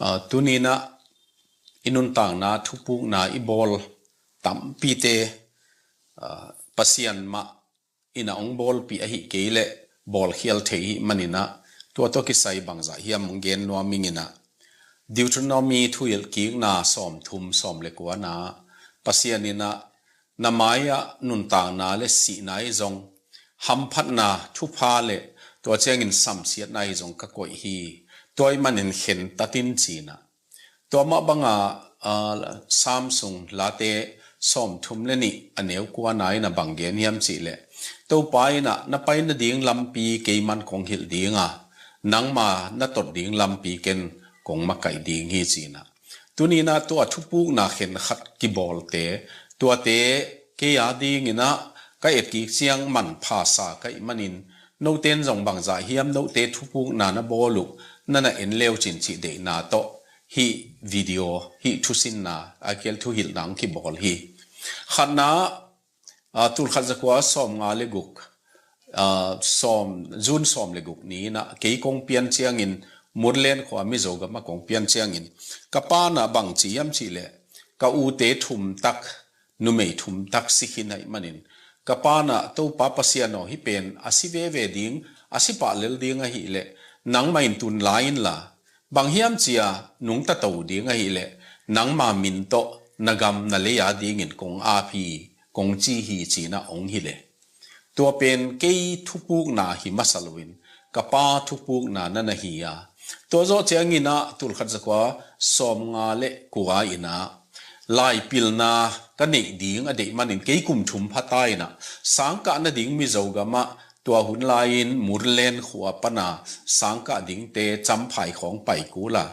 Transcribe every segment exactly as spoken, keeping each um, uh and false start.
Tuninah i nuntakna thupukna i bawl tampite Pasian mah in a hong bawlpih ahi kei leh bawlkhial thei hi maninah tua tawh kisai bangzah hiam hong gen nuam inginah Deuteronomy thuhilhkikna sawmthum sawm le kuana Pasian inah na mai-ah nuntakna le sihna hi zong hamphatna thupha le tua ciangin samsiatna hi zong ka koih hi. Tua ih manin khentat in cinah tua mah banga Psalm sung Late sawmthum le nih a neu kuana inah bang gen hiam cihleh Topa inah na pai nading lampi keiman kong hilh dinga nangma na tot ding lampi ken kong makaih ding hi cinah tuninah tua thupukna khenkhat kibawlte tuate kei a dinginah ka etkik ciang manpha sa ka ih manin noten zong bangzah hiam note thupukna na bawl uh na na en leu cin cih deihna tawh hih video hih thusinna a kial thuhilhna hong kibawl hi. Khatna tulkhat zakua sawmnga le guk sawm June sawm le guk ni inah kei kong pian ciangin Murlen khua Mizo gama kong pian ciangin ka panah bang ci hiam cihleh ka ute thumtak numei thumtak si khin aih manin ka panah Topa Pasian aw hih pen a si veve ding a si pahlel ding ahihleh nangmah in tun lai inla bang hiam cia nungta to ding ahihleh nangma min tawh na gam na lei a dingin kong ap hi kong ci hi cinah hong hileh tua pen kei thupukna hi masa loin ka pa thupukna na na hi a tua zawh cianginah tulkhat zakua sawmnga le kua inah laipilna ka neih ding a deih manin kei kum thum phata inah sangkah nading Mizo gamah tua hun lai-in Murlen khua pana sangkah dingte Champhai khawng pai kula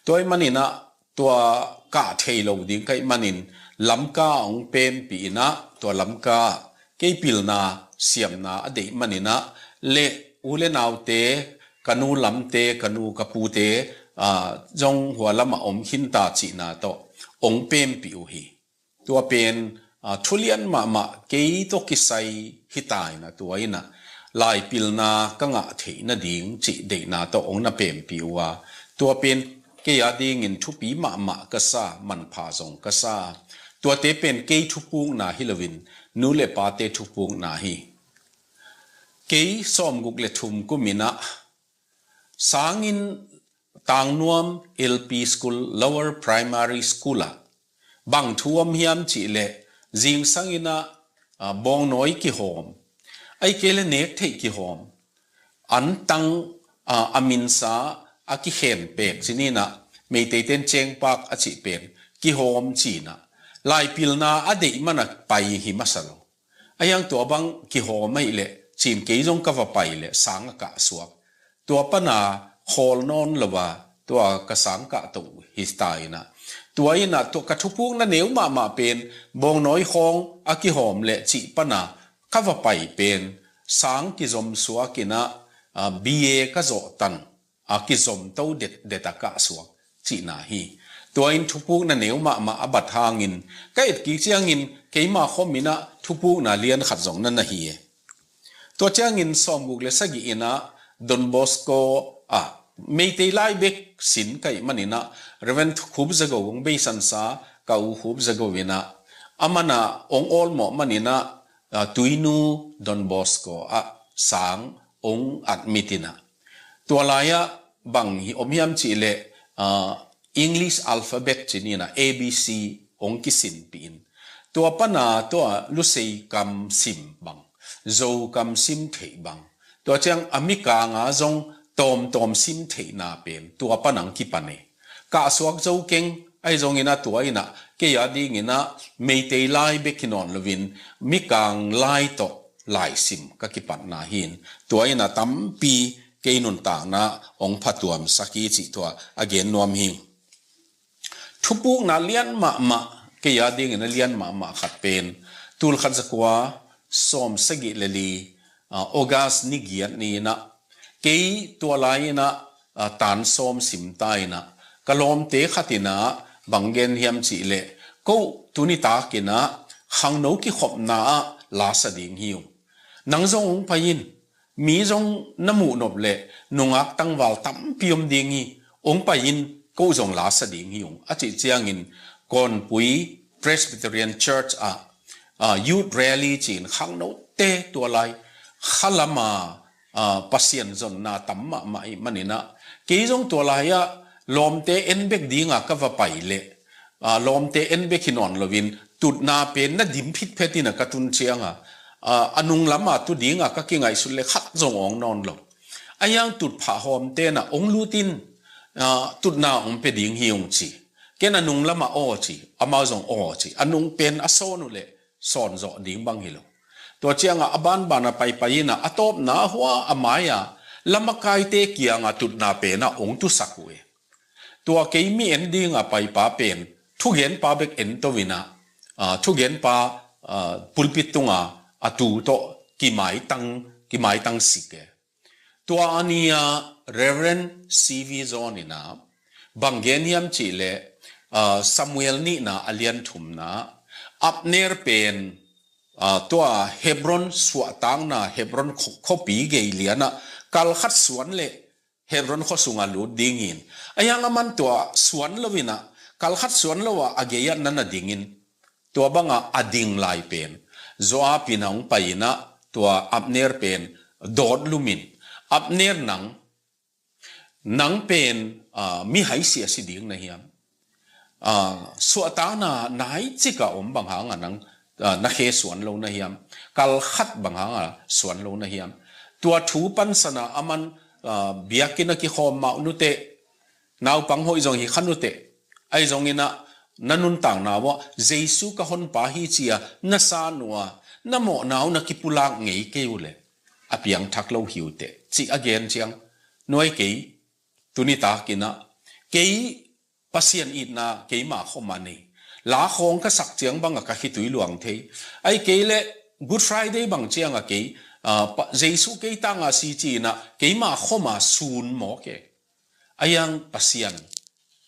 tua ih maninah tua kah thei lo ding ka ih manin Lamka a hong pempih inah tua Lamka kei pilna siamna a deih maninah le u le naute ka nu lamte ka nu ka pute zong hua lamah om khinta cihna tawh hong pempih uh hi. Tua pen thulian mahmah kei tawh kisai hita inah tua inah laipilna ka ngah theih nading cih deihna tawh hong na pempih uh a tua pen kei a dingin thupi mahmah ka sa manpha zong ka sa. Tuate pen kei thupukna hi loin nu le pate thupukna hi. Kei sawmguk le thum kuminah sangin Tangnuam L P School, Lower Primary School ah bang thu om hiam cihleh zingsang inah bawngnawi kihawm ahi kei le nek theih kihawm antang a minsa a kikhen pek cininah Meiteiten cengpak a cih pen kihawm cinah laipilna a deih mana pai hi masa lo. Ahiang tua bang kihawm ahileh cin kei zong ka va pai leh sang a kah suak. Tua pana khawl nawn lo a tua ka sang kah to hi ta inah tua inah tua ka thupukna neu mahmah pen bawngnawi khawng a kihawm leh cih pana ka va pai pen sang kizom suak inah B A ka zawh tan a kizom to detdet a kah suak cihna hi. Tua in thupukna neu mahmah a bat hangin ka etkik ciangin keima khawm inah thupukna lian khat zong na na hi e. Tua ciangin sawmguk le sagih inah Don Bosco ah Meitei lai bek sin ka ih maninah Reverend Khup Zago hong beisansa ka u Khup Zago inah amanah hong awlmawh maninah Tuinu Don Bosco ah sang hong admit inah tua lai-ah bang hi om hiam cihleh English alphabet cininah A B C hong kisinpih in tua pana tua Lusei kam sim bang Zo kam sim theih bang tua ciang a mikanga zong tawmtawm sim theihna pen tua pana hong kipan e. Kah suak zo keng ahi zongin a tua inah kei a dinginah Meitei lai bek hi nawn loin mikang lai tawh laisim ka kipatna hin tua inah tampi kei nuntakna hong phatuamsak hi cih tua a gen nuam hi. Thupukna lian mahmah kei a dingin a lian mahmah khat pen tulkhat zakua sawm sagih le li August ni giat ni inah kei tua lai inah tan sawm simta inah ka lawmte khat inah bang gen hiam cihleh ko tuni tak inah khangno kikhopna ah lasa ding hi uh. Nang zong hong pai in mi zong na muhnop leh nungak tangval tampi om ding hi. Hong pai in ko zong lasa ding hi ung, a cih ciangin Kawnpui Presbyterian Church ah, ah, youth rally ci-in khangnote tua lai khalama, ah, Pasian zonna tam mahmah ih maninah, kei zong tua lai-ah lawmte en bek dinga ka va pai leh, ah, lawmte en bek hi nawn loin tutna pen na dim phitphet inah ka tun cianga, ah, a nung lama tu dinga ka kingaihsut leh khat zong awng nawn lo. A hiang tutphah hawmte na ong lutin, ah, tutna ong pe ding hi ung ci. Ken a nung lama aw ci, amau zong aw ci. A nung pen a sawn uh leh sawn zawh ding bang hi lo. Tua cianga a banbana paipai inah a tawpna hua a mai-a lamakaite kianga tutna pena ong tusak uh e. Tua kei mi en dinga paipa pen thugenpa bek en to inah, ah, thugenpa, ah, pulpit tunga a tu tawh kimaitang, kimaitang sik e. Tua a ni-a Reverend C V John inah bang gen hiam cihleh, ah, Samuel nihna a lian thumna, Abner pen, ah, tua Hebron suahtakna, Hebron kho-, khuapi gei lianah kal khat suan leh Hebron khua sungah lut dingin, a hiang a man tua suan lo inah, kal khat suan lo ah a gei-ah na na dingin, tua banga a ding lai pen Joab inah ong pai inah tua Abner pen dawt lumin, Abner nang, nang pen, ah, mihai sia si ding na hiam? Ah, suahtakna nai cika om bang hanga nang, ah, na khe suan lo na hiam? Kal khat bang hanga suan lo na hiam? Tua thu pansana a man, ah, biakinn a kikhawm mah nuteh, naupang hoih zong hi kha nuteh, ahi zong inah na nuntakna uah Jesu ka honpa hi cia na san uh a, na mawhna uh na kipulak ngei kei uh leh a piangthak lo hi uh teh, cih a gen ciang, nuai kei, tuni takinah kei Pasian itna keima khoma nei. La khawng ka sak ciang banga ka khitui luang thei. Ahi kei leh Good Friday bang cianga kei, ah, pa-, Jesu kei tanga si ci-inah keima khoma sun mawk e. A hiang Pasian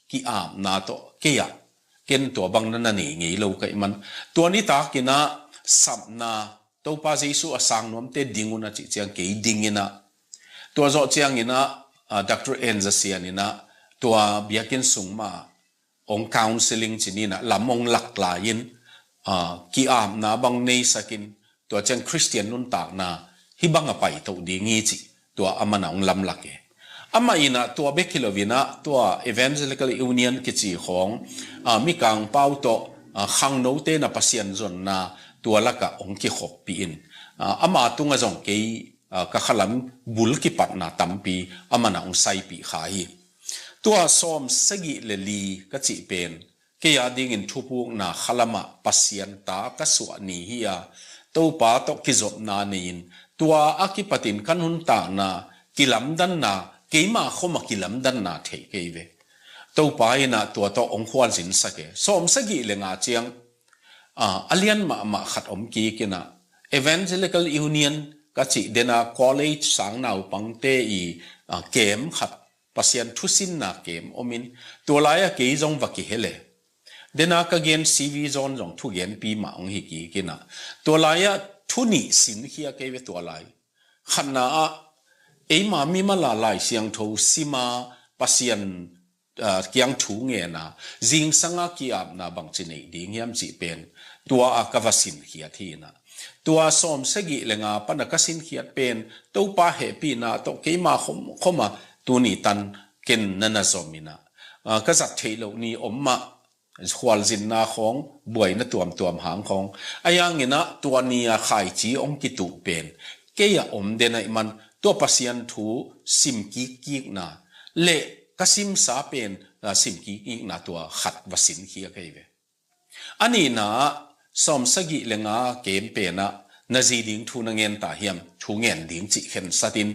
ki-apna tawh kei-ah ken tua bang na na nei ngei lo ka ih man. Tua nitakinah sapna, Topa Jesu a sang nuamte ding un a cih ciang kei ding inah, tua zawh cianginah, ah, Doctor Enza Sian inah tua biakinn sung mah ong counseling ci-in inah lam ong lak lai-in, ah, ki-apna bang neisakin, tua ciang Khristian nuntakna hih banga paitoh ding hi cih tua a mana ong lamlak e. Amah inah tua bek hi lo inah tua Evangelical Union kici khawng, ah, Mikang pau tawh, ah, khangnote na Pasian zonna tua lakah ong kikhoppih in, ah, ama tunga zong kei, ah, ka khalam bul kipatna tampi a mana ong saipih kha hi. Tua sawm sagih le li ka cih pen kei a dingin thupukna khalamah Pasian ta ka suah ni hi a, Topa tawh kizopna nei-in tua a kipatin ka nuntakna kilamdanna, keima khoma kilamdanna thei kei ve. Topa inah tua tawh ong khualzinsak e. Sawm sagih le nga ciang, ah, a lian mahmah khat om kik inah Evangelical Union ka cih dena college sang naupangte i, ah, kem khat, Pasian thusinna kem omin, tua lai-ah kei zong va kihel e. Dena ka gen C V John zong thugenpi mah ong hi kik inah, tua lai-ah thu nih sinkhia kei ve tua lai. Khatna ah eima mimala Lai Siangtho sima Pasian, ah, kiang thu ngena zingsanga ki-apna bangci neih ding hiam cih pen tua a ka va sinkhiat hi inah. Tua sawm sagih le nga pana ka sinkhiat pen Topa hehpihna tawh keima khom, khoma tuni tan ken na na zom inah, ah, ka zat theih loh ni om mah, khualzinna khawng, buaina tuamtuam hang khawng. A hiang inah tua ni-a khaici ong kituh pen kei a om den a ih man, tua Pasian thu sim kikkikna le ka simsa pen, ah, sim kikkikna tua khat va sinkhia kei ve. A nihna ah sawm sagih le nga kem penah na zi ding thu na ngen ta hiam? Thu ngen ding cih khensatin,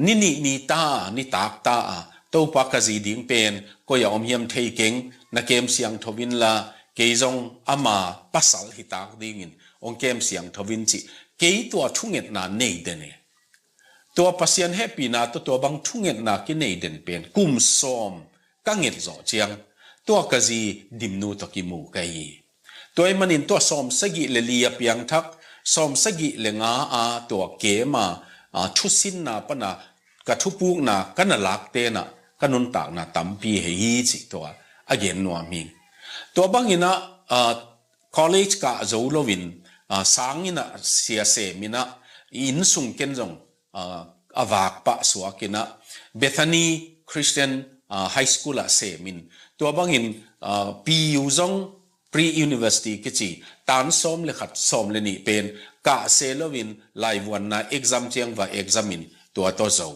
ni nih ni ta, ni tak ta a, Topa ka zi ding pen koi a om hiam thei keng, na kem siangtho inla kei zong ama pasal hi tak dingin ong kem siangtho in cih, kei tua thungetna nei den e. Tua Pasian hehpihna tawh tua bang thungetna kinei den pen kum sawm ka nget zawh ciang tua ka zi Dimnu tawh kimu ka hi. Tua ih manin tua sawm sagih le li a piangthak, sawm sagih le nga a tua kem a, ah, thusinna pana ka thupukna ka na lak tenah ka nuntakna tampi hei hi cih tua a gen nuam hi. Tua bangin ah, ah, college kah zo loin, ah, sang in ah sia sem in ah, i inn sung ken zong, ah, a vak pah suak in ah Bethany Christian, ah, High School ah sem in, tua bangin, ah, P U zong pre-university kici tan sawm le khat sawm le nih pen kah se loin laivuanna exam ciang va exam in tua tawh zo.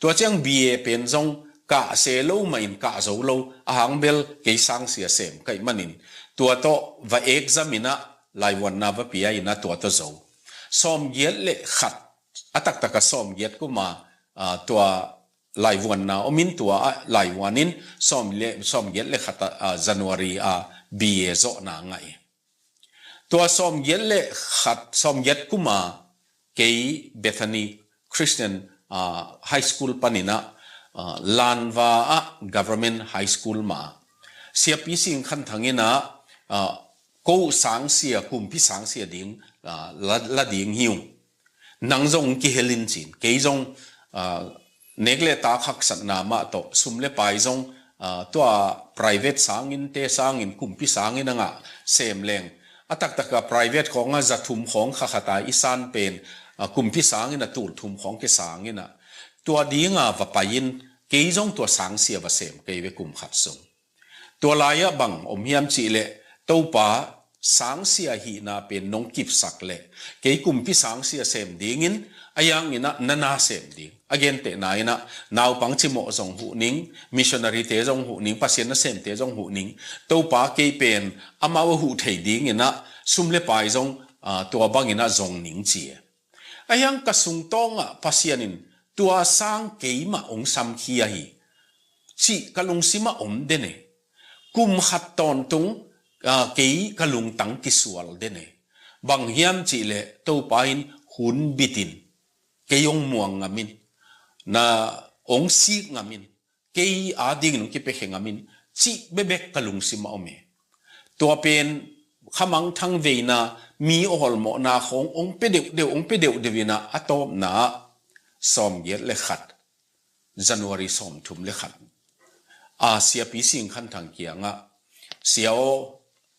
Tua ciang B A pen zong kah se lo mah in kah zo lo, a hang bel kei sang sia sem ka hih manin tua tawh va exam in ah laivuanna va pia in ah tua tawh zo. Sawmgiat le khat, a taktak a sawmgiat kum a, ah, tua laivuanna om in tua ah laivuan in sawm le, sawmgiat le khat ah, ah, January ah B A zawhna ngah hi. Tua sawmgiat le khat, sawmgiat kum a kei Bethany Christian, ah, High School panin ah, ah, Lanva ah Government High School mah siapi Sing Khan Thang in ah, ah, ko sangsia, kumpi sangsia ding, ah, la, la ding hi ung. Nang zong kihel in ci-in, kei zong, ah, nek le tak haksatna mah tawh sum le pai zong, ah, tua private sangin, te sangin, kumpi sangin a ngah sem leng, a taktak a private khawng ah za thum khawng kha khat a i san pen, ah, kumpi sangin a tul thum khawng kisang in ah, tua ding a va pai in, kei zong tua sangsia va sem kei ve kum khat sung. Tua lai ah bang om hiam cih leh, Topa, sangsia hihna pen nong kipsak leh kei kumpi sangsia sem dingin, a hiang in ah na na sem ding. A gentehna in ah naupang cimawh zong huh ning, missionary te zong huh ning, Pasian nasemte zong huh ning. Topa, kei pen amau a huh thei dingin ah sum le pai zong, ah, tua bangin ah zong ning ci e. A hiang ka sungtawng ah Pasian in tua sang keimah hong samkhia hi cih ka lungsim ah om den e. Kum khat tawntung, ah, kei ka lungtang kisual den e. Bang hiam cih leh Topa in hun bit in kei hong muang ngam in, na hong sik ngam in, kei adingin hong kipiakhia ngam in, cih bekbek ka lungsim ah om e. Tua pen khamangthang veina, mi awlmawhna khawng hong pia deuhdeuh, hong pia deuhdeuh in ah, a tawpna ah sawmgiat le khat, January sawmthum le khat, a siapi Sing Khan Thang kiangah, Sia aw,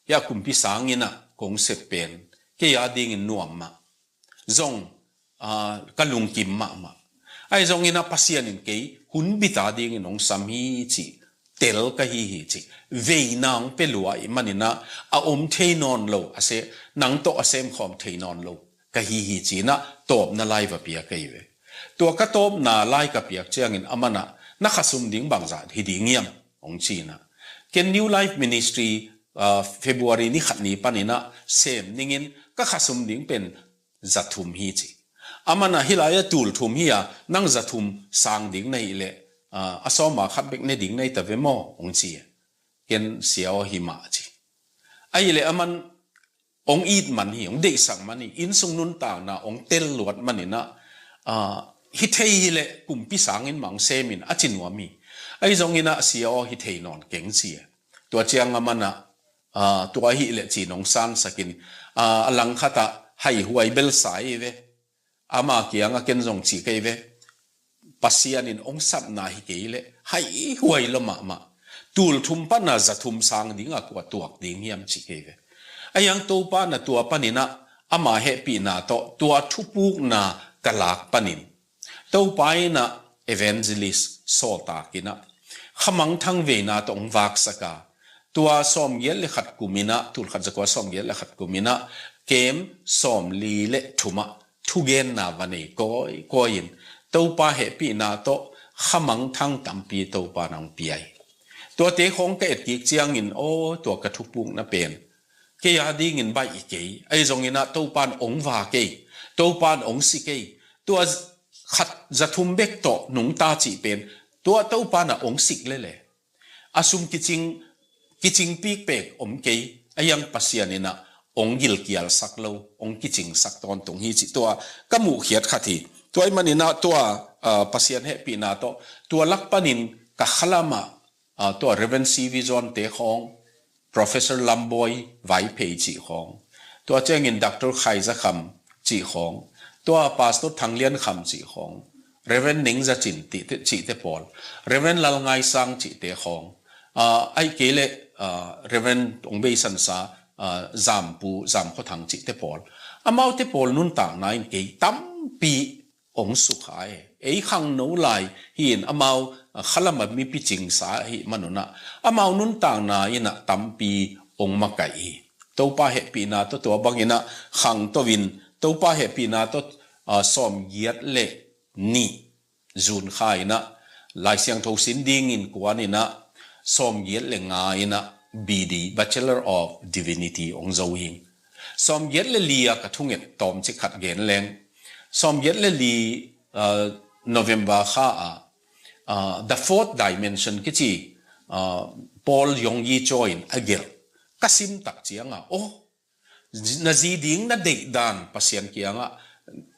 hia kumpi sangin ah kong sep pen kei adingin nuam mah, zong, ah, ka lungkim mahmah. Ahi zongin ah Pasian in kei hun bit adingin hong sam hi cih tel ka hi hi cih veina hong pia lua ahih manin ah, a om thei nawn lo, a se, nang tawh a semkhawm thei nawn lo ka hi hi ci-in ah tawpna lai va pia ka hi ve. Tua ka tawpna lai ka piak ciangin aman ah, na khasum ding bangzah hi ding hiam, hong ci-in ah. Ken New Life Ministry, ah, February ni khat ni panin ah sem ningin ka khasum ding pen za thum hi ci. Aman ah, hih lai ah tul thum hi a, nang za thum sang ding na hih leh, ah, a sawma khat bek ne ding na hi ta ve maw, hong ci. Ken, Sia aw, hi mah ci. Ahih leh aman hong it man hi, hong deihsak man hi, inn sung nuntakna hong tel luat manin ah, ah, hi thei hi leh kumpi sangin mah hong sem in a ci nuam hi. Ahi zongin ah, Sia aw, hi thei nawn keng ci e. Tua ciang aman ah, ah, tua ahih leh ci-in hong sansak in, ah, a langkhat ah haihuai bel sa hi ve. Ama kiangah ken zong ci kei ve, Pasian in hong sapna hi kei leh haihuai lua mahmah. Tul thum pan a za thum sang ding a kua tuak ding hiam, ci kei ve. A hiang Topa in ah tua panin ah ama hehpihna tawh tua thupukna ka lak panin, Topa in ah evangelist sawltak in ah khamangthang veina tawh hong vaksak a, tua sawmgiat le khat kum in ah, tul khat za kua sawmgiat le khat kum in ah, kem sawmli le thum ah thugenna va nei kawikawi in, Topa hehpihna tawh khamangthang tampi Topa in hong pia hi. Tuate khawng ka etkik ciangin, aw, tua ka thupukna pen kei adingin baih hi kei. Ahi zongin ah Topa in hong va kei, Topa in hong si kei. Tua khat za thum bek tawh nungta cih pen, tua Topa in ah hong sik lel e. A sum kicing, kicing pikpek om kei, a hiang Pasian in ah hong gilkialsak lo, hong kicingsak tawntung hi cih tua ka muhkhiat khat hi. Tua ahih manin ah tua, ah, Pasian hehpihna tawh, tua lak panin ka khalam ah, ah, tua Reverend C V John te khawng, Professor Lamboi Vaiphei cih khawng, tua ciangin Doctor Khai Za Kham cih khawng, tua Pastor Thang Lian Kham cih khawng, Reverend Neng Za Cin cihte pawl, Reverend Lal Ngai Sang cihte khawng, ah, ahih kei leh, ah, Reverend Ong Bei San Sa, ah, Zampu, Zam Khua Thang cihte pawl. Amaute pawl nuntakna in kei tampi ong sukha e. Ei khangno lai hi-in amau, ah, khalam a mi picingsa ahih manun ah, amau nuntakna in ah tampi ong makaih hi. Topa hehpihna tawh tua bangin ah khangto in, Topa hehpihna tawh, ah, sawmgiat le nih June kha in ah Lai Siangtho sin dingin kuan in ah, sawmgiat le nga in ah B D, Bachelor of Divinity ong zo hi. Sawmgiat le li a ka thunget tawmcik khat gen leng, sawmgiat le li, ah, November kha ah, ah, The Fourth Dimension kici, ah, Paul Yonggi Cho in a gelh ka sim tak ciang a, oh, na zi ding na deih dan Pasian kiangah,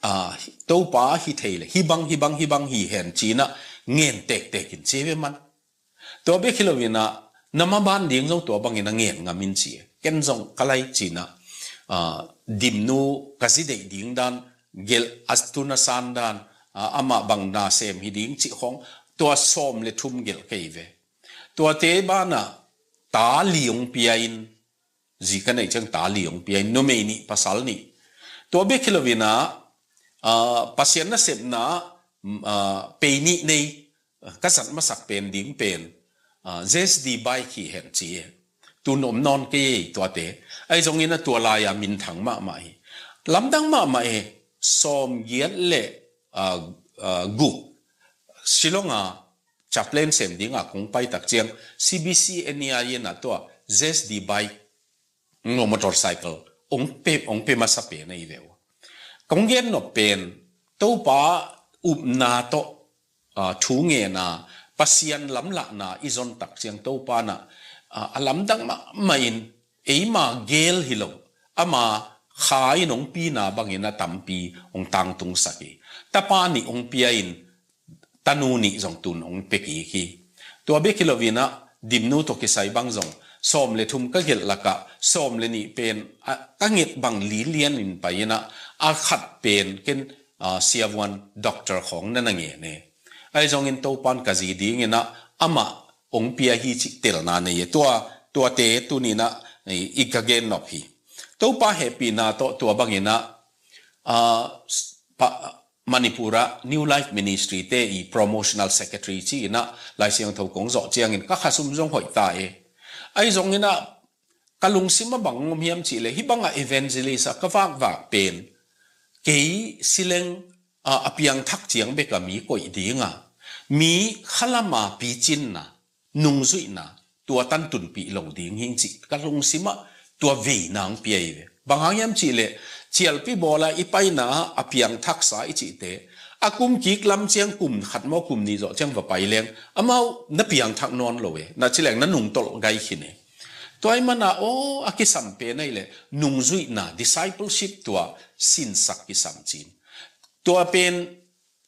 ah, Topa, hi thei leh hih bang, hih bang, hih bang hi hen ci-in ah ngen tektek in ci ve man. Tua bek hi lo-in ah, na maban ding zong tua bangin a ngen ngam in ci. Ken zong ka lai ci-in ah, ah, Dimnu ka zi deih ding dan, gelh a tun a san dan, ah, amah bang nasem hi ding cih khawng, tua sawm le thum gelh kei ve. Tuate banah ta li ong pia in, zi ka neih ciang ta li ong pia in, numei nih, pasal nih. Tua bek hi lo-in ah, ah, Pasian nasepna, ah, pei nih nei, ah, ka zat masak pen ding pen, ah, Z S D bike hi hen ci e. Tun om nawn kei ei tuate. Ahi zongin ah tua lai-a minthang mahmah hi. Lamdang mahmah e, sawmgiat le, ah, ah, guk Shillong a chaplain sem ding a kong pai tak ciang, C B C N E I in ah tua Z S D bike, no, motorcycle ong pe, ong pe masa pen ahi ve uh. Kong gen nop pen, Topa upna tawh, ah, thu ngen a, Pasian lamlahna i zon tak ciang Topa in ah, ah, a lamdang mahmah in, eima gel hi lo, ama Kha in ong pina bangin ah tampi ong tangtungsak hi. Tapa nih ong pia in, tanu nih zong tun ong pia kik hi. Tua bek hi lo-in ah Dimnu tawh kisai bang zong sawm le thum ka gelh lakah sawm le nih pen, ah, ka nget bang lilian in pai in ah, a khat pen ken, ah, siavuan doctor khawng na na ngen e. Ahi zongin Topa in ka zi dingin ah amah ong pia hi cih telna nei e. Tua, tuate tuni-in ah i, i ka gen nop hi. Topa hehpihna tawh tua bangin ah, ah, s-, pa, Manipur ah New Life Ministry te i promotional secretary ci-in ah Lai Siangtho kong zawh ciangin ka khasum zong hoih ta e. Ahi zongin ah ka lungsim ah bang om hiam cih leh, hih bangah evangelist ah ka vakvak pen, kei sileng, ah, a piangthak ciang bek a mi koih ding a, mi khalam a picinna, nungzuihna, tua tantunpih lo ding hi ing cih ka lungsim ah tua veina ong pia hi ve. Bang hang hiam cih leh, cialpi bawl a i paina ah a piangthaksa i cihte, a kum kik lam ciang, kum khat maw kum nih zawh ciang va pai leng, amau na piangthak nawn lo e, na ci leng na nungtolh gai khin e. Tua ahih manin ah, aw, a kisam pen ahih leh nungzuihna, discipleship, tua sinsak kisam ci-in. Tua pen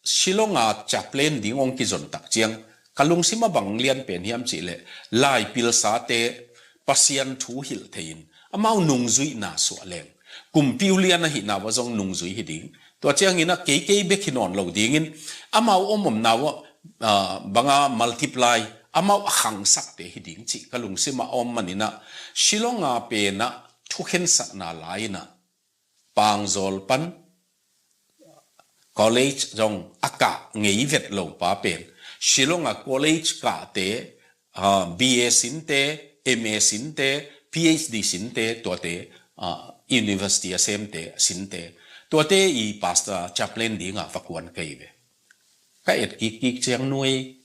Shillong a chaplain ding ong kizon tak ciang, ka lungsim ah bang lian pen hiam cih leh, lai pilsate Pasian thu hilh thei-in, amau nungzuihna suah leng, kumpi ulian ahihna uah zong nungzui hi ding. Tua ciangin ah kei kei bek hi nawn lo dingin, amau om omna uah, ah, bang a multiply, amau a khangsakte hi ding cih ka lungsim ah om manin ah, Shillong a pen ah thukhensatna la-in ah, Pangzawl pan college zong a kah ngei vet lo pa pen, Shillong a college kahte, ah, B A sinte, M A sinte, P H D sinte, tuate, ah, university a semte, sinte, tuate i pastor, chaplain ding a va kuan ka hi ve. Ka et kikkik ciang, nuai,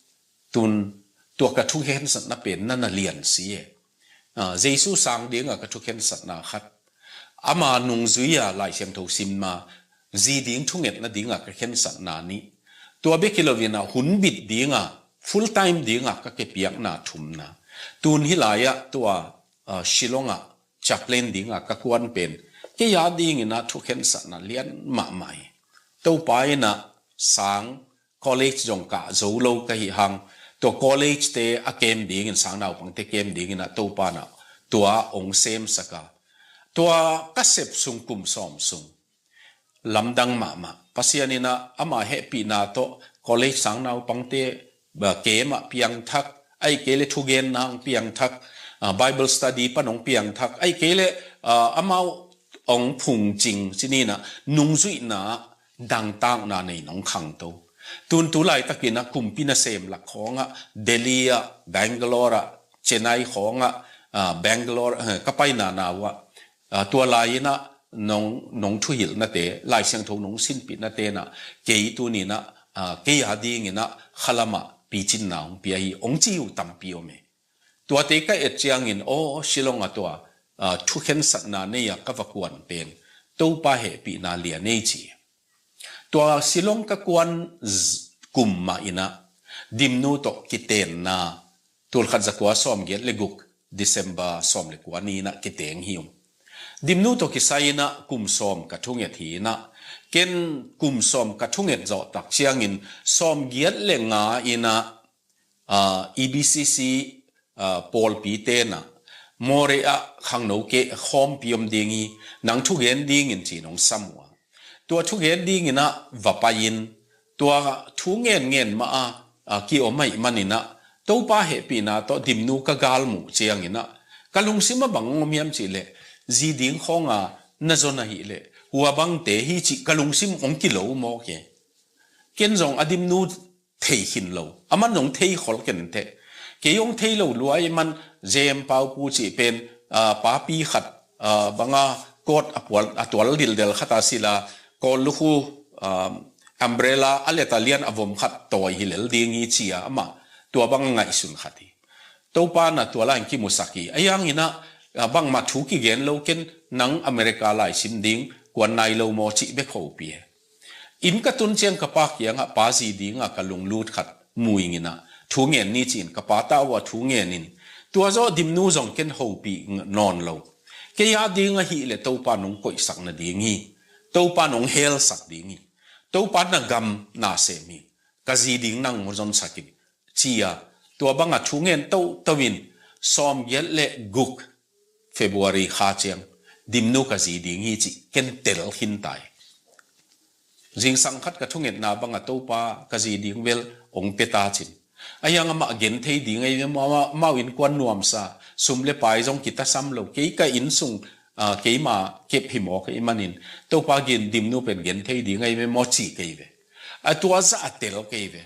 tun tua ka thukhensatna pen na na lian si e. Ah, Jesu sang ding a ka thukhensatna khat, ama nungzui a Lai Siangtho sim a, zi ding thungetna ding a ka khensatna nih, tua bek hi lo-in ah hun bit ding a, full time ding a ka kipiakna thumna, tun hih lai-ah tua, ah, Shillong ah chaplain ding a ka kuan pen, kei a dingin ah thukhensatna lian mahmah hi. Topa in ah sang college zong kah zo lo ka hih hang, tua college te a kem dingin, sang naupangte kem dingin ah Topa in ah tua ong semsak a, tua ka sep sung kum sawm sung, lamdang mahmah. Pasian in ah ama hehpihna tawh college sang naupangte, ba, camp ah piangthak, ahih kei leh thugenna hong piangthak, ah, Bible study pan hong piangthak, ahih kei leh, ah, amau hong phungcing, ci ni in ah, nungzuihna dangtakna nei in hong khangto. Tun tu laitakin ah kumpi nasem lak khawng ah, Delhi ah, Bangalore ah, Chennai khawng ah, ah, Bangalore, eh, ka paina na uh ah, ah, tua lai in ah nong, nong thuhilhnate, Lai Siangtho nong sinpihnate in ah, kei tuni in ah, ah, kei a dingin ah khalam ah picinna hong pia hi, hong ci uh tampi om e. Tuate ka et ciangin, aw, Shillong ah tua, ah, thukhensatna nei a ka va kuan pen Topa hehpihna lian ei ci. Tua Shillong ka kuan z-, kum mah in ah Dimnu tawh kitenna, tulkhat zakua sawmgiat le guk, December sawm le kua ni in ah kiteng hi ung. Dimnu tawh kisai in ah kum sawm ka thunget hi in ah, ken kum sawm ka thunget zawh tak ciangin sawmgiat le nga in ah, ah, E B C C, ah, pawlpite in ah, Moreh ah khangno kei khawmpi om ding hi, nang thugen dingin ci-in hong sam uh a. Tua thugen dingin ah va pai-in, tua thu ngen ngen mah a, ah, kiom ahih manin ah, Topa hehpihna tawh Dimnu ka galmuh ciangin ah, ka lungsim ah bang hong om hiam cih leh, zi ding khawng a na zon ahih leh, hua bangte hi cih ka lungsim hong kilo mawk e. Ken zong a Dimnu thei khin lo. Aman zong thei khol kei inteh. Kei hong thei lo lua ahih man, Jem Pau Pu cih pen, ah, papi khat, ah, bang a coat a pual, a tual dildel khat a sil a, Kawl lukhu, ah, umbrella a let a lian a vom khat tawi hi lel ding hi ci a, amah tua bang a ngaihsun khat hi. Topa in ah tua lai-in kimusak hi. Ahi hangin ah, ah, bangmah thu kigen lo, ken nang America lai sim ding kuan nai lo maw cih bek hopih e. Inn ka tun ciang ka pa kiangah, pa, zi ding a ka lunglut khat mu ing in ah, thu ngen ni ci-in ka pa ta uh a thu ngen in, tua zawh Dimnu zong ken hopih nawn lo. Kei a ding ahih leh Topa in hong koihsak nading hi. Topa in hong helsak ding hi. Topa in na gam na sem hi. Ka zi ding nang hong zonsak in, ci a, tua bang a thu ngen toto in, sawmgiat le guk February kha ciang Dimnu ka zi ding hi cih ken tel khin ta hi. Zingsang khat ka thungetna bang a, Topa, ka zi ding bel hong pia ta cin. Ahi hang amah gen thei ding ahi ve maw, amau innkuan nuamsa, sum le pai zong kitasam lo, kei ka inn sung, ah, keima kep hi mawk ahih manin, Topa, gen, Dimnu pen gen thei ding ahi ve maw ci kei ve. A tua zah a tel kei ve.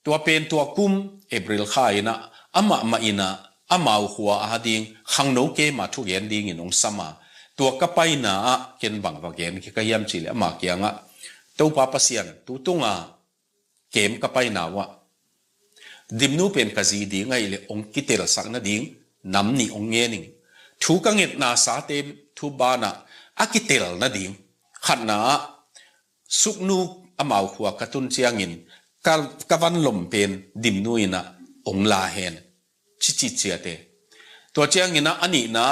Tua pen tua kum April kha in ah, amah mah in ah, amau khua a ding khangno camp a thugen dingin hong sam a, tua ka paina ah ken bang va gen kik ka hiam cih leh, ama kiangah, Topa Pasian, tu tung a camp ka paina uh ah, Dimnu pen ka zi ding ahih leh hong kitelsak nading nam nih hong ngen ing. Thu ka ngetna sate thu banah a kitel nading, khatna ah, Suknu amau khua ka tun ciangin ka, ka vanlom pen Dimnu in ah hong la hen, ci ci ciat e. Tua ciangin ah a nihna,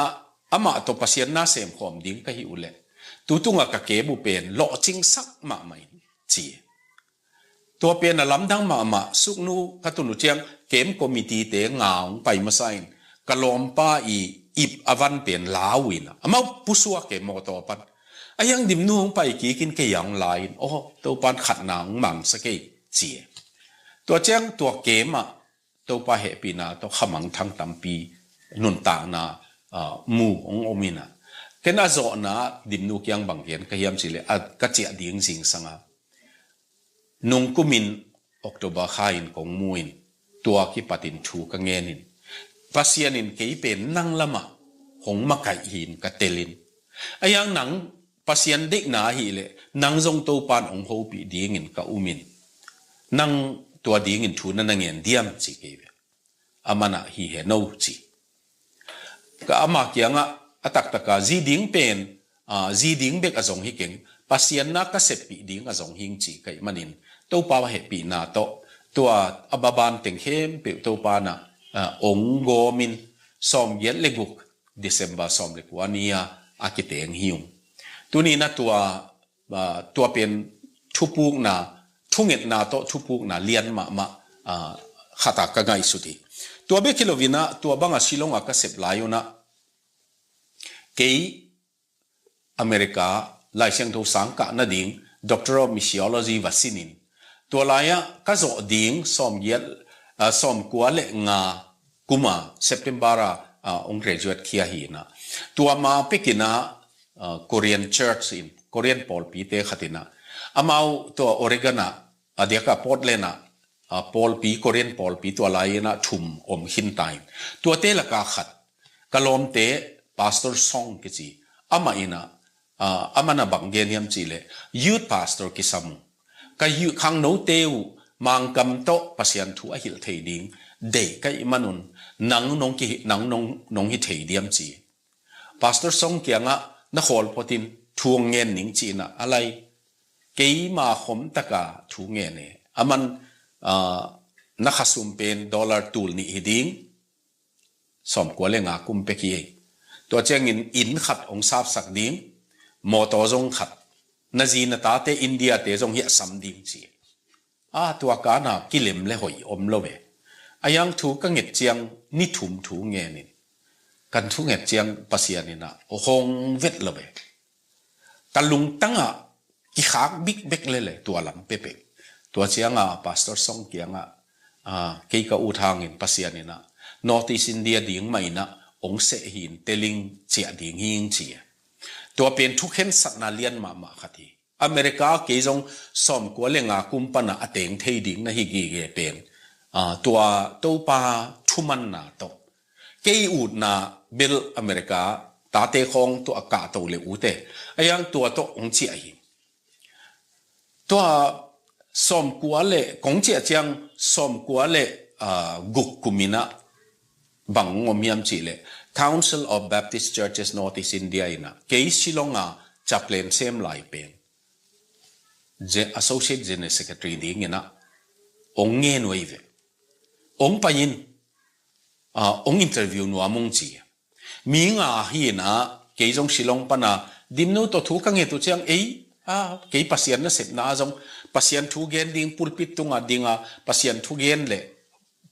amah tawh Pasian na semkhawm ding ka hih uh leh, tu tung a ka camp uh pen lawhcingsak mahmah in, ci. Tua pen a lamdang mahmah, Suknu ka tun uh ciang camp committee-te nga hong pai masa in, ka lawmpa' ip a van pen la uh in ah, amau pusuak e, mawtaw pan. Ahi hang Dimnu hong pai kik in kei a hong la in, aw, Topa in khatna hong mangsak ei, ci e. Tua ciang tua camp ah Topa hehpihna tawh khamangthang tampi, nuntakna, ah, mu hong om in ah, ken a zawhna Dimnu kiang bang gen ka hiam cih leh, a ka ciah ding zingsang a, nung kumin October kha in kong mu in, tua kipatin thu ka ngen in, Pasian in kei pen nang lamah hong makaih hi in ka tel in. Ahi hang nang Pasian deihna ahih leh, nang zong Topa in hong hopih dingin ka um in, nang tua dingin thu na na ngen diam, ci kei ve. Aman ah hi hen o, ci. Ka ama kiangah a taktak a, zi ding pen, ah, zi ding bek a zong hi keng, Pasian na ka seppih ding a zong hi ing, ci ka hih manin, Topa hehpihna tawh tua a baban teng khempeuh Topa in ah, ah, hong gawm in, sawmgiat le guk December sawm le kua ni a, a kiteng hi ung. Tuni in ah tua, ah, tua pen thupukna, thungetna tawh thupukna lian mahmah, ah, khat a ka ngaihsut hi. Tua bek hi lo in ah, tua bang a Shillong a ka sep lai un ah, kei America Lai Siangtho sang kah nading Doctor of Missiology va sin in, Tua lai-ah ka zawh ding sawmgiat, ah, sawmkua le nga kuma September a, ah, hong graduate khia hi inah. Tua ma pekinah, ah, Korean church in, Korean pawlpite khat inah. Amau tua Oregon ah, a diaka Portland ah, ah, pawlpi, Korean pawlpi tua lai inah thum om khin ta in. Tuate laka khat, ka lawmte, Pastor Song kici, amah inah, ah, amah na bang gen hiam cihleh, youth pastor kisam uh. Ka youth khangnote uh, Mangkam tawh Pasian thu a hilh thei ding, deih ka hih manun, nang nong kihi, nang nong, nong hi thei diam ci. Pastor Song kiangah na khawl photin thu hong ngen ning ci inah a lai. Keima khom taka thu ngen e. Aman, ah, na khasum pen dollar tul nih hi ding. Sawmkua le nga kum pek hi. Tua ciangin inn khat hong sapsak ding. Mawtaw zong khat. Na zi na tate India te zong hiah sam ding ci. A tua kana kilem le hoih om lo ve. A yang thu ka nget ciang ni thum thu ngenin. Kan thu nget ciang Pasian inah hong vet lo ve. Ka lungtangah kikhak bikbek lele tua lam pepek. Tua cianga Pastor Song kiangah, ah, kei ka ut hangin Pasian inah North East India ding mah inah hong seh hin teling ciah ding hing ci. Tua pen thukhensatna lian mahmah khat hi. America kei zong sawmkua le nga kum pana a teng thei ding na hi gige pen, ah, tua Topa thumanna tawh. Kei utna bel America tate khawng tua a kahto le ute. A yang tua tawh hong ciah hi. Tua sawmkua le, kong ciah ciang sawmkua le, ah, guk kum inah bang hong om hiam cihleh, Council of Baptist Churches North East India inah kei Shillong a chaplain sem lai pen, Ge-, Associate General Secretary ding inah hong ngen uh ahi ve. Hong pai in, ah, hong interview nuam ung ci. Mi nga hi inah kei zong Shillong pana Dimnu tawh thu ka nget uh ciang ei, ah, kei Pasian nasepna zong Pasian thu gen ding, pulpit tunga dinga Pasian thu gen le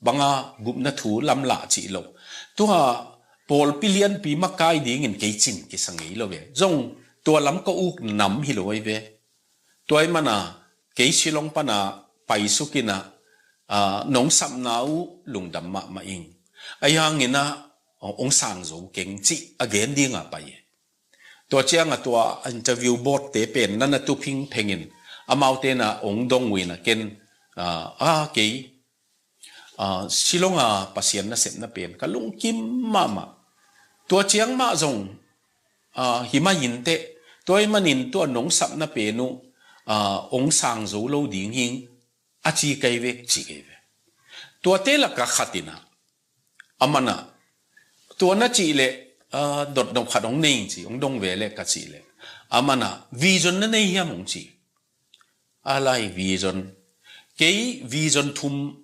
banga gupna thu lamlah cih lo. Tua pawlpi lianpi makai dingin kei cin kisa ngei lo ve. Zong tua lam ka uk nam hi lo ahi ve. Tua ahih mana kei Shillong pana paisuk inah, ah, nong sapna uh lungdam mahmah ing. A yang inah, oh, hong sang zo keng cih a gen dinga pai e. Tua cianga tua interview board te pen na na tuphing phengin amaute na hong dong uh inah ken, ah, ah, kei, ah, Shillong a Pasian nasepna pen ka lungkim mahmah. Tua ciang mah zong, ah, hi mah inteh, tua ahih manin tua nong sapna pen uh, ah, hong sang zo lo ding hing a ci kei vek ci kei ve. Tuate laka khat inah, amanah, tua na cihleh, ah, dotnop khat hong nei ci, hong dong ve le ka cihleh, amanah vision na nei hiam hong ci. A lai vision. Kei vision thum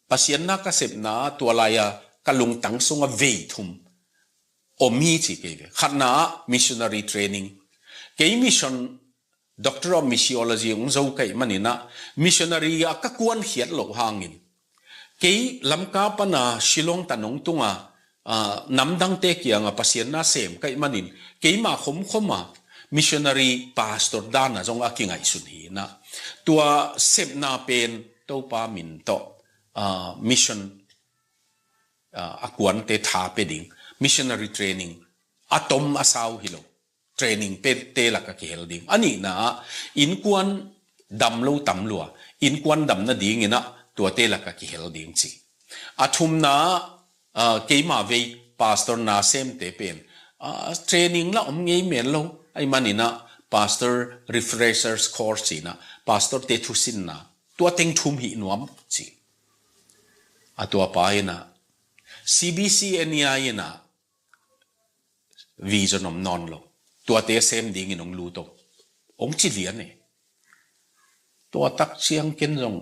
Pasian na ka sepna tua lai-a ka lungtang sunga vei thum om hi ci kei ve. Khatna ah missionary training. Kei mission, Doctor of Missiology hong zo ka hih maninah missionary ah ka kuankhiat loh hangin kei Lamka pana Shillong ta nong tunga, ah, namdangte kianga Pasian na sem ka hih manin keima khomkhoma missionary pastor dana zong a kingaihsun hi inah tua sepna pen Topa min tawh, ah, mission, ah, a kuante tha pe ding, missionary training a tom a sau hi lo. Training pete laka kihel ding. A nihna ah innkuan dam lo tam lua, innkuan dam nadinginah tuate laka kihel ding ci. A thumna ah, ah, keima vei pastor na semte pen, ah, training la om ngei men lo. Ahih maninah pastor refreshers course cinah pastor te thusinna tua teng thum hih nuam ci. A tua pa inah C B C N E I inah vision om nawn lo. Tuate sem dingin hong lut o. Hong ci lian e. Tua tak ciang ken zong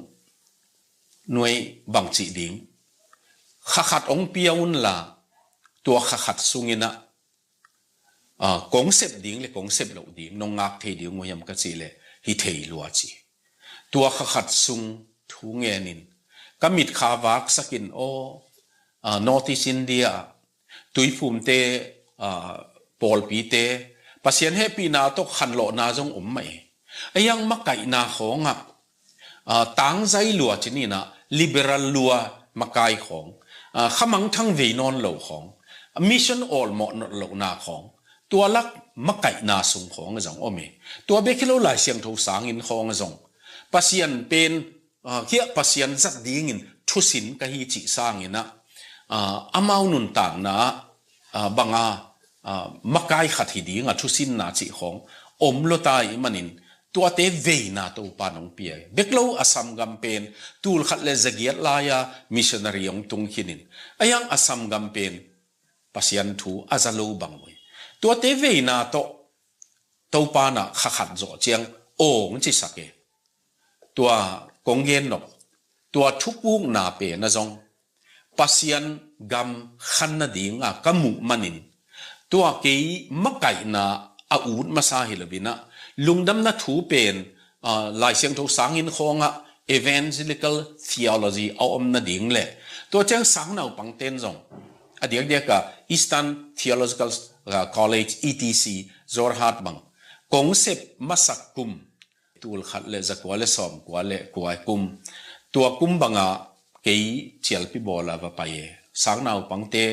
nuai bang cih ding. Kha khat hong pia unla tua kha khat sunginah, ah, kong sep ding le kong sep loh ding nong ngak thei ding uh hiam ka cih le hi thei lua ci. Tua kha khat sung thu ngenin ka mitkha vaksakin aw, ah, North East India ah tuiphumte, ah, pawlpite Pasian hehpihna tawh khanlawhna zong om mah e. A yang makaihna khawngah, tangzai lua ci ni in ah, liberal lua makai khawng, khamangthang vei nawn lo khawng, mission awlmawh nawn lohna khawng, tua lak makaihna sung khawng a zong om hi. Tua bek hi lo, Lai Siangtho sangin khawng a zong Pasian pen, hiah Pasian zat dingin thusin ka hi cih sangin ah, amau nuntakna ah banga makai khat hi dinga thusinna cih khawng om lo ta ih manin, tuate veina Topa nong pia hi. Bek lo Assam gam pen, tul khat le zagiat lai-a missionary hong tung khinin, a hiang Assam gam pen Pasian thu a za lo bang uh hi. Tuate veina tawh Topa in ah kha khat zawh ciang aw hong cisak hi. Tua kong gen nop, tua thupukna pen a zong Pasian gam khan nadinga ka muh manin, tua kei makaihna a ut masa hi lo in ah, lungdamna thu pen, Lai Siangtho sangin khawngah evangelical theology a om nading le, tua ciang sangnaupangten zong a diakdiaka Eastern Theological College, E T C, Jorhat bang kong sep masak kum, tul khat le zakua le sawmkua le kua kum, tua kum banga kei cialpi bawla va pai e. Sangnaupangte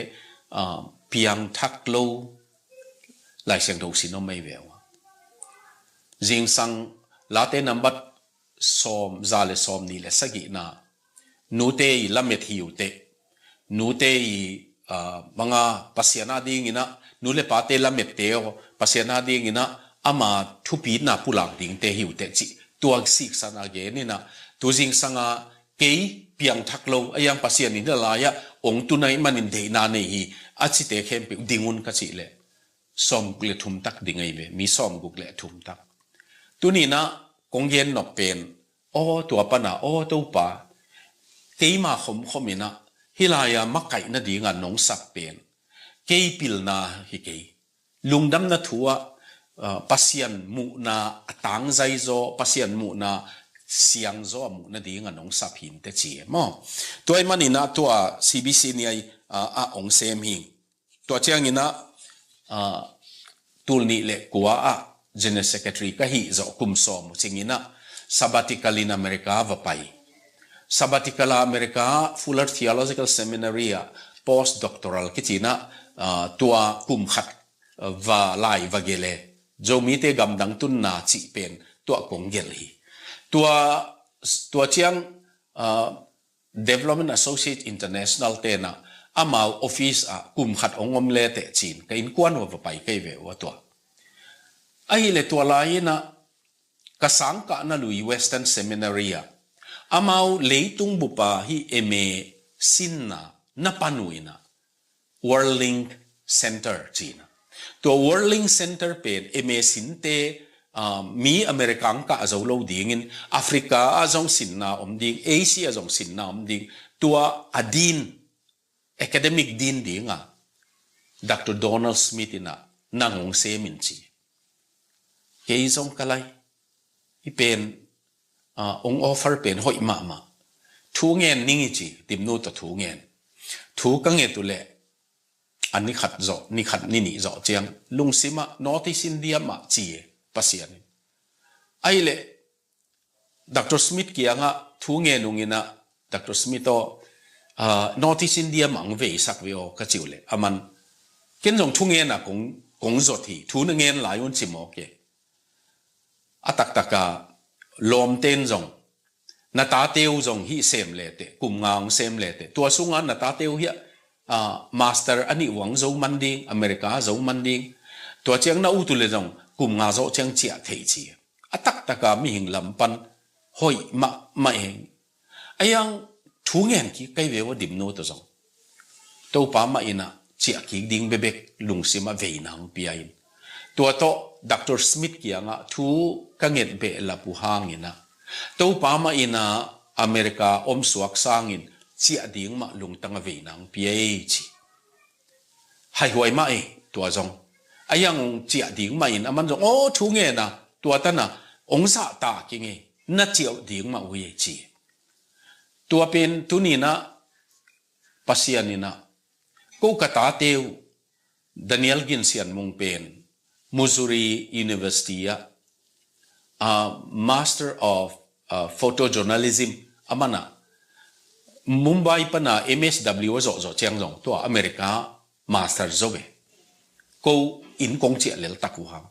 piangthak lo Lai Siangtho sin om ei ve uh a, zingsang Late nambat sawm za le sawmnih le sagihna, nute i lamet hi uh teh, nute i banga Pasian a dingin ah, nu le pate lamette aw, Pasian a dingin ah ama thupitna pulak dingte hi uh teh cih tua siksan a genin ah, tu zingsanga kei piangthak lo, a hiang Pasian in hih lai-ah hong tun ahih manin deihna nei hi, a cite khempeuh ding un ka cih leh sawmguk le thum tak ding ahi ve, mi sawmguk le thum tak. Tuni in ah kong gen nop pen, aw tua pana, aw Topa, keima khomkhom in ah hih lai-a makaih nadinga nong sak pen kei pilna hi kei. Lungdamna thu ah Pasian muhna a tangzai zaw, Pasian muhna siangzaw a muh nadinga nong sap hi inteh ci e maw. Tua ih manin ah tua C B C ni ai a hong sem hi. Tua ciangin ah tul nih le kua ah General Secretary ka hih zawh kum sawm uh cingin ah sabbatical in America va pai. Sabbatical a America Fuller Theological Seminary ah post doctoral kici in ah tua kum khat va lai va gel e. Zomite gamdang tunna cih pen tua kong gel hi. Tua, tua ciang Development Associate International ten ah amau office ah kum khat hong om le teh ci-in ka innkuan uh va pai kei ve uh a tua. Ahih leh tua lai-in ah ka sangkahna lui Western Seminary ah amau leitung bup a hih M A sinna na pan uh in ah World Link Center ci-in ah. Tua World Link Center pen M A sinte mi America ang kah zo lo dingin Africa ah zong sinna om ding, Asia ah zong sinna om ding, tua a din, academic din dinga Doctor Donald Smith in ah nang hong sem in ci. Kei zong ka lai, hih pen hong offer pen hoih mahmah. Thu ngen ning i ci, Dimnu tawh thu ngen. Thu ka nget uh leh a ni khat zawh, ni khat ni nih zawh ciang lungsim ah North East India mah ci e Pasian in. Ahih leh Doctor Smith kiangah thu ngen ung in ah, Doctor Smith aw, North East India mah hong veisak ve aw ka ci uh leh aman, ken zong thu ngen a kong, kong zot hi, thu na ngen lai un ci mawk e. A taktaka lawmten zong, na tate uh zong hih sem leteh, kum nga hong sem leteh, tua sunga na tate uh hiah master a nih uh hong zo man ding, America zo man ding. Tua ciang na ut uh leh zong kum nga zawh ciang ciah thei ci. A taktaka mihing lam pan hoih mahmah e. A hiang thu ngen kik kei ve uh a Dimnu tawh zong. Topa mah in ah ciah kik ding bekbek lungsim ah veina hong pia in. Tua tawh Doctor Smith kiangah thu ka nget behlap uh hangin ah Topa mah in ah America om suak sangin ciah ding mah lungtang ah veina hong pia ei ci. Haihuai mah ei tua zong. A hiang hong ciah ding mah in aman zong aw thu ngen a, tua tan a hong zahtak ing ei, na ciah uh ding mah uh ei ci. Tua pen tuni in ah Pasian in ah ko ka tate uh, Daniel Gin Sian Mung pen Missouri University ah Master of uh, photojournalism a man a, Mumbai pana M S W a zawh zawh ciang zong tua America master zo ve. Ko inn kong ciah lel tak uh hang.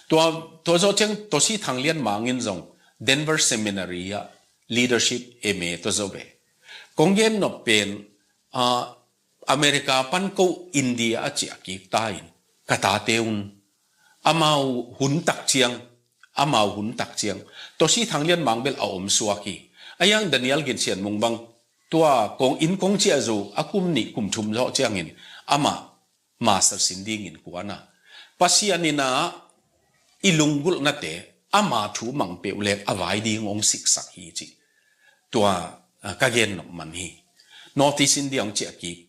Tua, tua zawh ciang Tosi Thang Lian Mang in zong Denver Seminary ah leadership M A tua zo ve. Kong gen nop pen, ah, America pan ko India a ciah kik ta in ka tate un amau hun tak ciang, amau hun tak ciang Tosi Thang Lian Mang bel a om suak hi. A yang Daniel Gin Sian Mung bang tua kong inn kong ciah zo a kum nih kum thum zawh ciangin amah master sin dingin kuan a. Pasian in a i lunggulhnate ama thu mang peuh leng a vai ding hong siksak hi ci. Tua, ah, ka gen nop man hi. North East India hong ciah kik.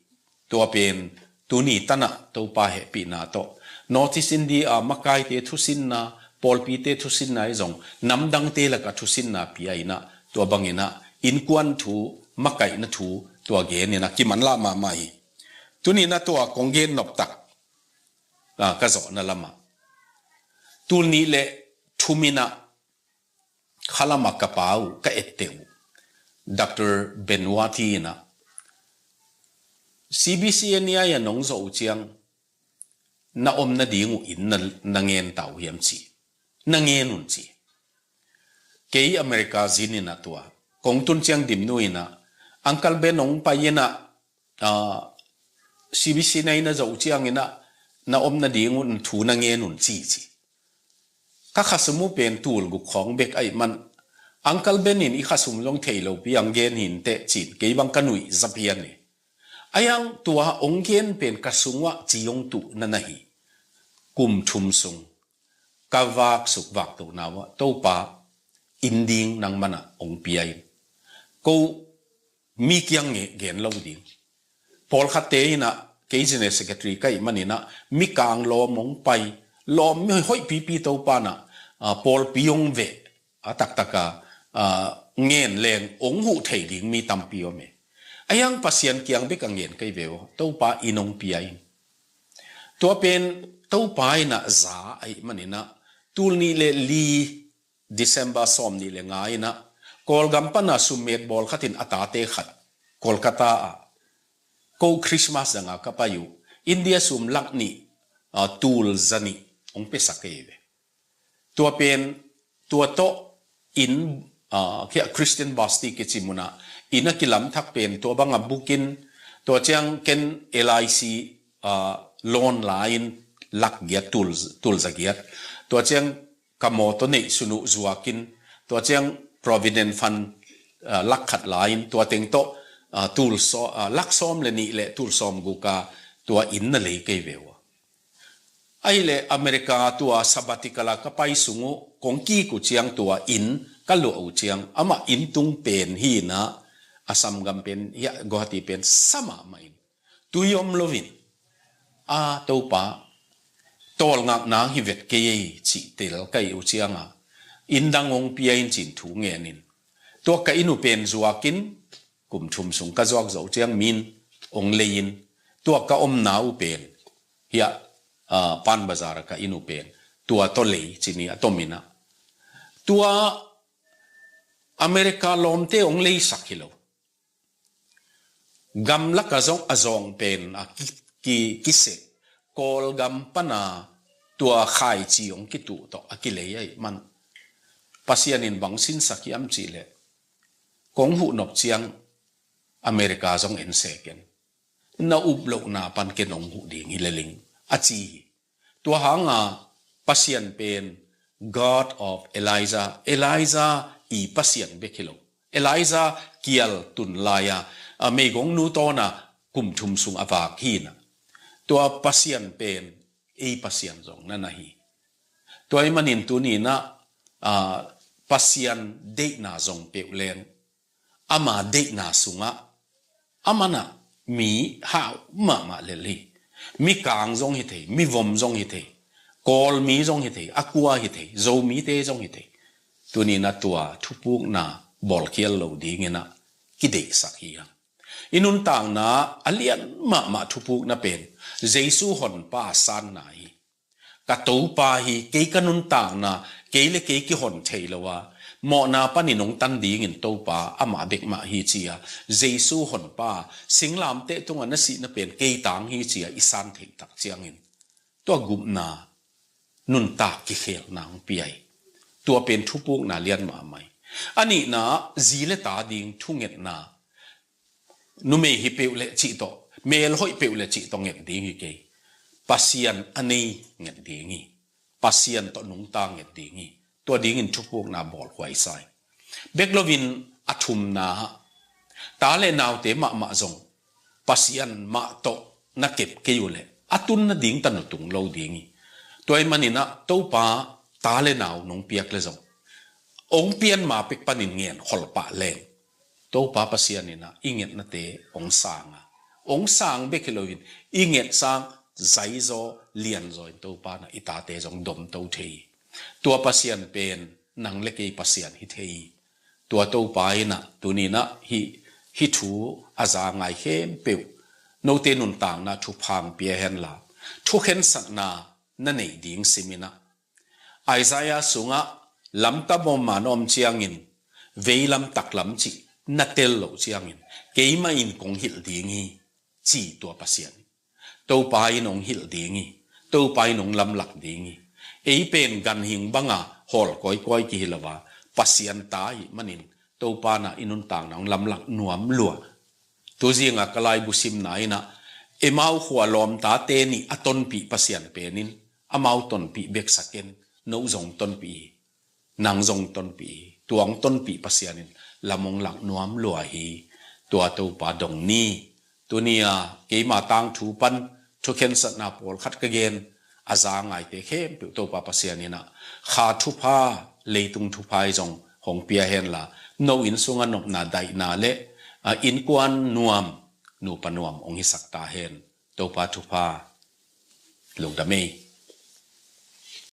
Tua pen tuni tan ah Topa hehpihna tawh North East India a makaite thusinna, pawlpite thusinna i zong namdangte laka thusinna pia in a, tua bangin a innkuan thu, makaihna thu tua gen in a kimanlah mahmah hi. Tuni in a tua kong gen nop tak, ah, ka zawhna lamah tul nih le thum in a khalam a ka pa uh, ka etteh uh, Doctor Benuati in a C B C N E I a nong zawh uh ciang na om nading uh inn na, na ngen ta uh hiam ci. Na ngen un ci. Kei America zin in a tua kong tun ciang Dimnu in a Uncle Ben hong pai in a, ah, C B C N E I na zawh uh ciangin a na om nading uh thu na ngen un ci ci. Ka khasum uh pen tul guk khawng bek ahih man Uncle Ben in i khasum zong thei lo pi ang gen hi inteh ci-in kei bang ka nuih zapian hi. A yang tua hong gen pen ka sung uah ci hong tuh na na hi. Kum thum sung ka vak suk vak tohna uah Topa inn ding nangman a hong pia in. Ko mi kiang nge gen lo ding. Pawlkhatte in a kei General Secretary ka hih man in a mikang lawm hong pai, lawm mi hoih pipi Topa in a, ah, pawlpi hong veh a taktak a, ah, ngen leng hong huh thei ding mi tampi om e. A yang Pasian kiang bek a ngen kei ve uh, Topa inn hong pia in. Tua pen Topa in a za ahih man in a tul nih le li December sawm nih le nga in a Kawlgam pan a summet bawl khat in a tate khat Kolkata ah ko Christmas dang a ka pai uh India sum lak nih, ah, tul za nih hong piasak kei ve. Tua pen tua tawh inn, ah, kia Christian Basti kici mun ah inn a kilam thak pen tua bang a bukin tua ciang ken L I C, ah, loan la in lak giat tul, tul za giat. Tua ciang ka mawtaw neih sun uh zuakin tua ciang Provident Fund, ah, lak khat la in tua teng tawh, ah, tul saw-, ah, lak sawm le nih le tul sawm guk a tua inn na lei kei ve uh. Ahih leh America tua sabbatical a ka pai sung uh kong kik uh ciang tua inn ka luah uh ciang amah inn tung pen hi in a, a samgam pen hi a, Guwahati pen sa mahmah in tui om lo in, a Topa, tawlngak nang hi vet kei ei cih tel ka hih uh ciang a inn dang hong pia in ci-in thu ngen in tua ka inn uh pen zuakin kum thum sung ka zuak zawh uh ciang mi in hong lei in tua ka omna uh pen hi a, ah, Pan Bazar a ka inn uh pen tua tawh lei ci ni a tom in a. Tua America lawmte hong leisak hi lo. Gamlak a zong a zawng pen a ki, ki, kiseh Kawlgam pan a tua khaici hong kituh tawh a kilei ahih man Pasian in bang sinsak hiam cih leh kong huh nop ciang America zong en se ken. Na up lohna pan ken hong huh ding hi le ling a ci hi. Tua hanga Pasian pen God of Elijah, Elijah i Pasian bek hi lo. Elijah kial tun lai a, a meigong nu tawn a kum thum sung a vak hi in a. Tua Pasian pen ei Pasian zong na na hi. Tua ahih manin tuni in a, a, Pasian deihna zong peuh leng ama deihna sungah, aman ah mi hau mahmah lel hi. Mi kang zong hi thei, mi vom zong hi thei, Kawlmi zong hi thei, a kua hi thei, Zomite zong hi thei. Tuni in a tua thupukna bawlkhial lo dingin a kideihsak hi hang. I nuntakna a lian mahmah thupukna pen Jesu honpa a sanna hi. Ka Topa hi, kei ka nuntakna, kei le kei kihon thei lo a, Mawhna panin hong tan dingin Topa amah bek mah hi ci-a, Jesu Honpa, singlamteh tungah na sihna pen kei tang hi ci-a i san theih tak ciangin, tua gupna nuntak kikhelna hong pia hi. Tua pen thupukna lian mahmah hi. A nihna, zi le ta ding thungetna, numei hi peuh le cih tawh, mel hoih peuh le cih tawh nget ding hi kei. Pasian a nei nget ding hi. Pasian tawh nungta nget ding hi. Tua dingin thupukna bawl huaisa hi. Bek loin a thumna, ta le naute mahmah zong Pasian mah tawh na kep kei uh leh a tun nading tanu tung lo ding hi. Tua ahih manin ah Topa ta le nau nong piak le zong, hong pian ma pek panin ngen khol pah leng, Topa Pasian in ah i ngetnate hong sang a, hong sang bek hi loin i nget sang zaizaw lianzaw in Topa in ah i tate zong domto thei hi. Tua Pasian pen nang le kei Pasian hi thei hi. Tua Topa in ah tuni in ah hih, hih thu a za ngai khempeuh note nuntakna thupha hong pia henla, thukhensatna na neih ding simin ah, Isaiah sungah, lamta bawm man om ciangin, veilam taklam cih na tel loh ciangin, keimah in kong hilh ding hi, ci tua Pasian. Topa in hong hilh ding hi. Topa in hong lamlak ding hi. Ei pen ganhing banga hawl kawikawi kihi lo a, Pasian ta ahih manin Topa in ah i nuntakna hong lamlak nuam lua. Tuzinga ka laibu simna in ah, Emau khua lawmtate nih a tonpih Pasian penin, amau tonpih beksa ken, no zong tonpih hi. Nang zong tonpih hi. Tua hong tonpih Pasian in lam hong lak nuam lua hi. Tua Topa dong ni. Tuni-a keima tangthu pan thukhensatna pawlkhat ka gen, a za ngaite khempeuh Topa Pasian in ah kha thupha, leitung thupha hi zong hong pia henla, no inn sungah nopna, daihna le, a, innkuan nuam, nupa nuam hong hisak ta hen. Topa thupha. Lungdam ei.